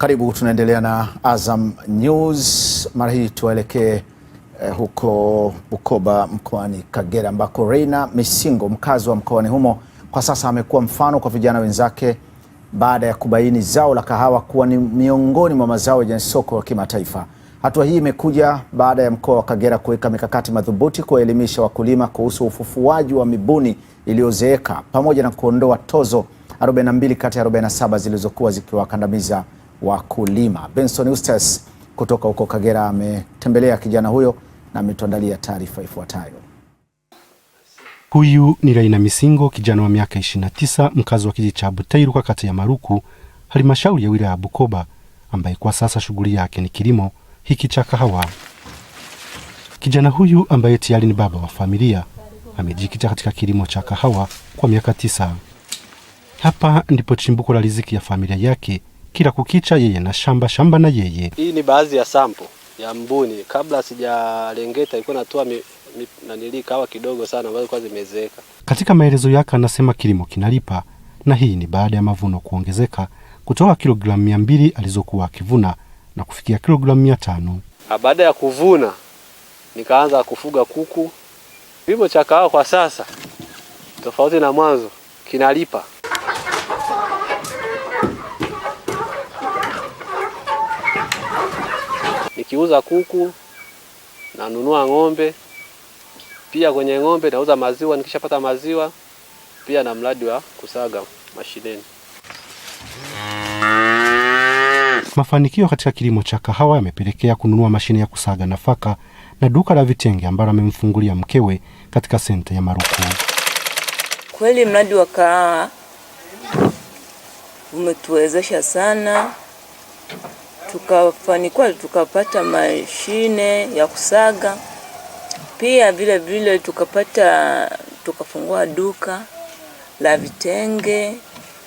Karibu, tunaendelea na Azam News. Mara hii tuelekee huko Bukoba mkoani Kagera ambako Reina Misingo, mkazi wa mkoani humo, kwa sasa amekuwa mfano kwa vijana wenzake baada ya kubaini zao la kahawa kuwa ni miongoni mwa mazao yenye soko la kimataifa. Hatua hii imekuja baada ya mkoa wa Kagera kuweka mikakati madhubuti kuwaelimisha wakulima kuhusu ufufuaji wa mibuni iliyozeeka pamoja na kuondoa tozo 42 kati ya 47 zilizokuwa zikiwakandamiza wakulima. Benson Eustace kutoka huko Kagera ametembelea kijana huyo na ametuandalia taarifa ifuatayo. Huyu ni Raina Misingo, kijana wa miaka 29, mkazi wa kijiji cha Butairuka, kata ya Maruku, halmashauri ya wilaya ya Bukoba, ambaye kwa sasa shughuli yake ni kilimo hiki cha kahawa. Kijana huyu ambaye tayari ni baba wa familia amejikita katika kilimo cha kahawa kwa miaka 9. Hapa ndipo chimbuko la riziki ya familia yake. Kila kukicha yeye na shamba, shamba na yeye. Hii ni baadhi ya sample ya mbuni. Kabla sijalengeta ilikuwa natoa kahawa kidogo sana ambazo kwa zimezeeka. Katika maelezo yake anasema kilimo kinalipa, na hii ni baada ya mavuno kuongezeka kutoka kilogramu 200 alizokuwa akivuna na kufikia kilogramu 500. Baada ya kuvuna nikaanza kufuga kuku. Kilimo cha kahawa kwa sasa tofauti na mwanzo kinalipa. Nikiuza kuku nanunua ng'ombe, pia kwenye ng'ombe nauza maziwa, nikishapata maziwa pia na mradi wa kusaga mashineni. Mafanikio katika kilimo cha kahawa yamepelekea kununua mashine ya kusaga nafaka na duka la vitenge ambalo amemfungulia mkewe katika senta ya Maruku. Kweli mradi wa kahawa umetuwezesha sana, tukafanikiwa tukapata mashine ya kusaga, pia vile vile tukafungua duka la vitenge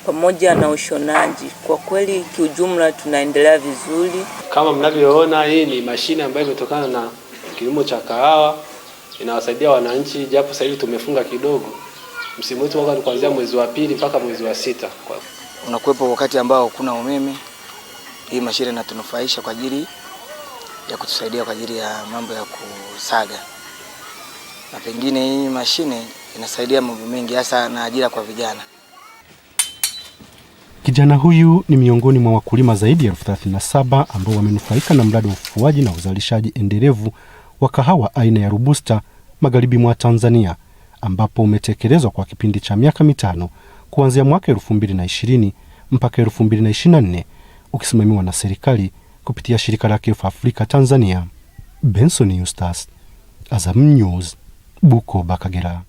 pamoja na ushonaji. Kwa kweli kiujumla tunaendelea vizuri. Kama mnavyoona, hii ni mashine ambayo imetokana na kilimo cha kahawa, inawasaidia wananchi, japo sasa hivi tumefunga kidogo. Msimu wetu ni kuanzia mwezi wa 2 mpaka mwezi wa 6. Unakuwepo wakati ambao kuna umeme, hii mashine inatunufaisha kwa ajili ya kutusaidia kwa ajili ya mambo ya kusaga. Na pengine hii mashine inasaidia mambo mengi, hasa na ajira kwa vijana. Kijana huyu ni miongoni mwa wakulima zaidi ya 37,000 ambao wamenufaika na mradi wa ufufuaji na uzalishaji endelevu wa kahawa aina ya Robusta magharibi mwa Tanzania, ambapo umetekelezwa kwa kipindi cha miaka 5 kuanzia mwaka 2020 mpaka 2024, ukisimamiwa na serikali kupitia shirika la KEF Afrika Tanzania. Benson Eustace, Azam News, Bukoba, Kagera.